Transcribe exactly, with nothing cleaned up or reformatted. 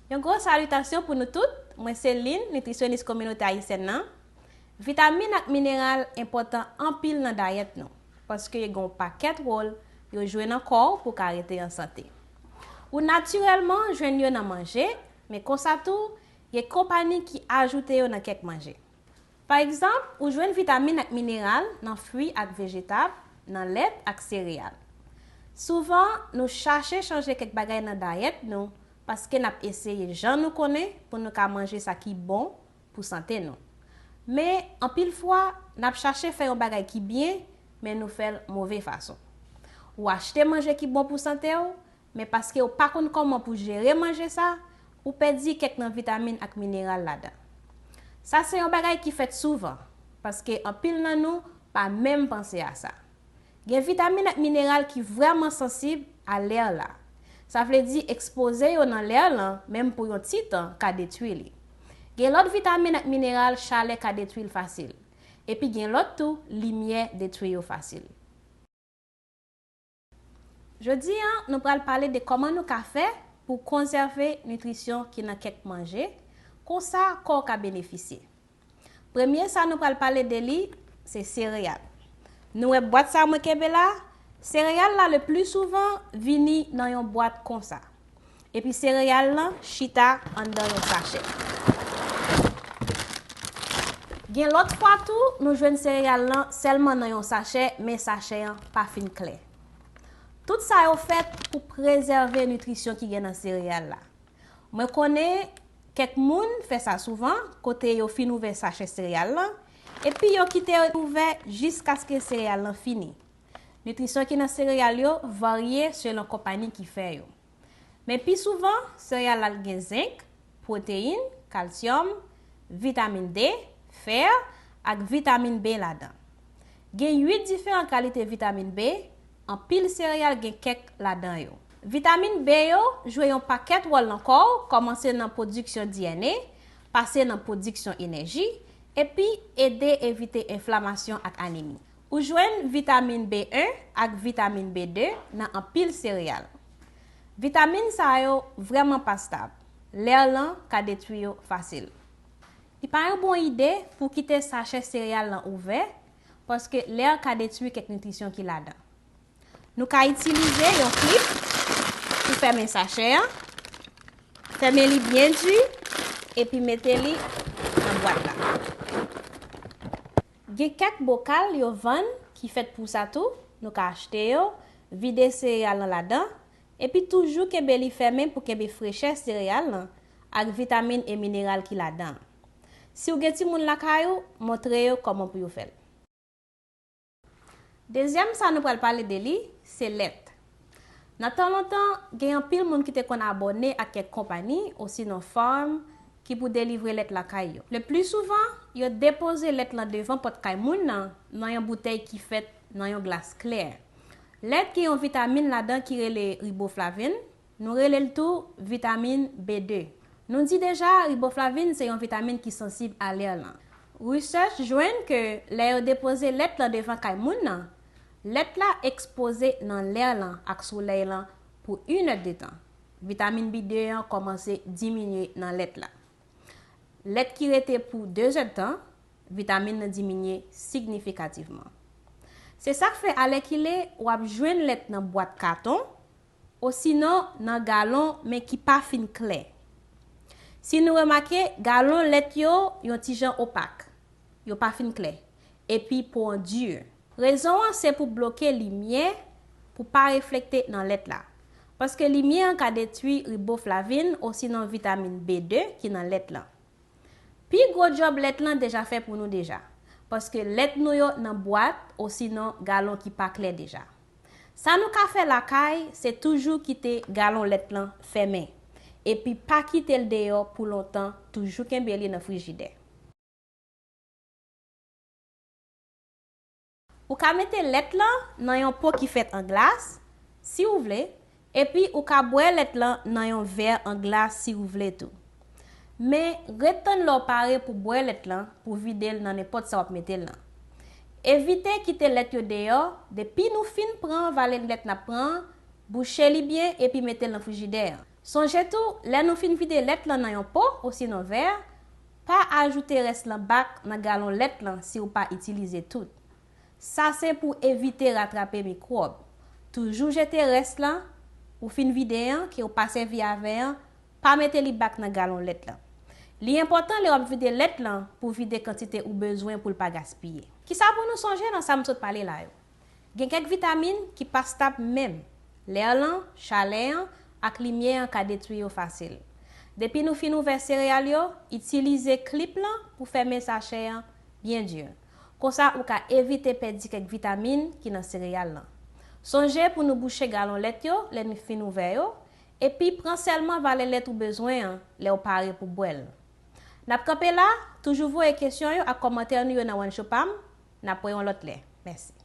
Yon gwo salitasyon pou nou tout, mwen se Lynn, nitrisyonis kominote ayisyèn nan. Vitamin ak mineral enpòtan anpil nan dayèt nou, paske yo gen yon pakèt wòl yo jwe nan kò w pou w ka rete an sante. Ou natirèlman jwenn yo nan manje, men konsa tou, gen konpani ki ajoute yo nan kèk manje. Pa egzanp, ou jwenn vitamin ak mineral nan fwi ak vejetab, nan lèt ak sereyal. Souvan, nou chache chanje kèk bagay nan dayèt nou paske n ap eseye jan nou konnen pou nou ka manje sa ki bon pou sante nou. Men, anpil fwa, n ap chache fè yon bagay ki byen, men nou fè l move fason. Ou achte manje ki bon pou sante w, men paske w pa konn kòman pou jere manje sa, ou pèdi kèk nan vitamin ak mineral ladan. Sa se yon bagay ki fèt souvan, paske anpil nan nou pa menm panse a sa. Gen vitamin ak mineral ki vrèman sansib a lè la. Sa vle di ekspoze yo nan lè lan, menm pou yon ti tan, ka detwi li. Gen lòt vitamin ak mineral chalè ka detwi l fasil. Epi gen lòt tou, limyè detwi yo fasil. Jodi a, nou pral pale de kòman nou ka fè pou konsève nitrisyon ki nan kèk manje, konsa kò w ka benefisye. Premye sa nou pral pale de li, se sereyal. Nou wè bwat sa mwen kenbe la, sereyal la le pli souvan vini nan yon bwat konsa. Epi sereyal lan chita anndan yon sachè. Gen lòt fwa tou, nou jwenn sereyal lan sèlman nan yon sachè, men sachè an pa fin klè. Tout sa yo fèt pou prezève nitrisyon ki gen nan sereyal la. Mwen konnen kèk moun fè sa souvan, kote yo fin ouvè sachè sereyal lan, epi yo kite l ouvè jiskaske sereyal lan fini. Nitrisyon ki nan sereyal yo varye selon konpani ki fè yo. Men pi souvan, sereyal la gen zenk, pwoteyin, kalsyòm, vitamin D, fè, ak vitamin B ladan. Gen uit diferan kalite vitamin B, anpil sereyal gen kèk ladan yo. Vitamin B yo jwe yon pakèt wòl nan kò w, kòmanse nan pwodiksyon D N A, pase nan pwodiksyon enèji, epi ede evite enflamasyon ak anemi. Ou jwenn vitamin B en ak vitamin B de nan anpil sereyal. Vitamin sa yo vrèman pa stab. Lè lan ka detwi yo fasil. Li pa yon bon ide pou kite sachè sereyal lan ouvè, paske lè ka detwi kèk nitrisyon ki ladan. Nou ka itilize yon klip pou fèmen sachè an. Fèmen li byen di, epi mete li nan bwat la. Gen kèk bokal yo vann ki fèt pou sa tou, nou ka achte yo, vide sereyal lan ladan, epi toujou kenbe li fèmen pou kenbe frechè sereyal lan ak vitamin e mineral ki ladan. Si w gen timoun lakay ou, montre yo kòman pou yo fè l. Dezyèm sa nou pral pale de li, se lèt. Nan tan lontan, gen anpil moun ki te konn abòne ak kèk konpayi osinon farm ki pou delivre lèt lakay yo. Le pli souvan, yo depoze lèt lan devan pòt kay moun nan, nan yon boutèy ki fèt nan yon glas klè. Lèt gen yon vitamin ladan ki rele riboflavin, nou rele l tou vitamin B de. Nou di deja, riboflavin se yon vitamin ki sansib a lè lan. Research jwenn ke lè yo depoze lèt lan devan kay moun nan, lèt la ekspoze nan lè lan ak solèy lan pou inèdtan. Vitamin B de an kòmanse diminye nan lèt la. Lèt ki rete pou dezèdtan, vitamin nan diminye signifikativman. Se sa k fè alèkile w ap jwenn lèt nan bwat katon, osinon nan galon men ki pa fin klè. Si nou remake, galon lèt yo yon ti jan opak, yo pa fin klè, epi po an di. Rezon an se pou bloke limyè pou pa reflekte nan lèt la. Paske limyè an ka detwi riboflavin osinon vitamin B de ki nan lèt lan. Pi gwo djòb lèt lan deja fè pou nou deja, paske lèt nou yo nan bwat osinon galon ki pa klè deja. Sa nou ka fè lakay, se toujou kite galon lèt lan fèmen, epi pa kite l deyò pou lontan, toujou kenbe li nan frijidè. Ou ka mete lèt lan nan yon po ki fèt an glas, si w vle, epi ou ka bwè lèt lan nan yon vè an glas si w vle tou. Men, ret tann lè w pare pou bwè lèt lan, pou vide l nan nenpòt sa w ap mete l lan. Evite kite lèt yo deyò, depi nou fin pran valè lèt n ap pran an, bouche li byen epi mete l nan frijidè an. Sonje tou, lè nou fin vide lèt lan nan yon po osinon vè, pa ajoute rès lan bak nan galon lèt lan si w pa itilize tout. Sa se pou evite ratrape mikwòb. Toujou jete rès lan ou fin vide an, ke w pa sèvi avè an, pa mete li bak nan galon lèt lan. Li enpòtan lè w ap vide lèt lan pou vide kantite ou bezwen pou l pa gaspiye. Kisa pou nou sonje nan sa m sot pale la yo? Gen kèk vitamin ki pa stab menm. Lè lan, chalè an, ak limyè an ka detwi yo fasil. Depi nou fin ouvè sereyal yo, itilize klip lan pou fèmen sachè an byen di. Konsa ou ka evite pèdi kèk vitamin ki nan sereyal lan. Sonje pou nou bouche galon lèt yo lè nou fin ouvè yo, epi pran sèlman valè lèt ou bezwen an lè w pare pou bwè l. N ap kanpe la, toujou voye kesyon yo ak kòmantè nou yo nan Wancho pa m, n ap wè yon lòt lè. Mèsi.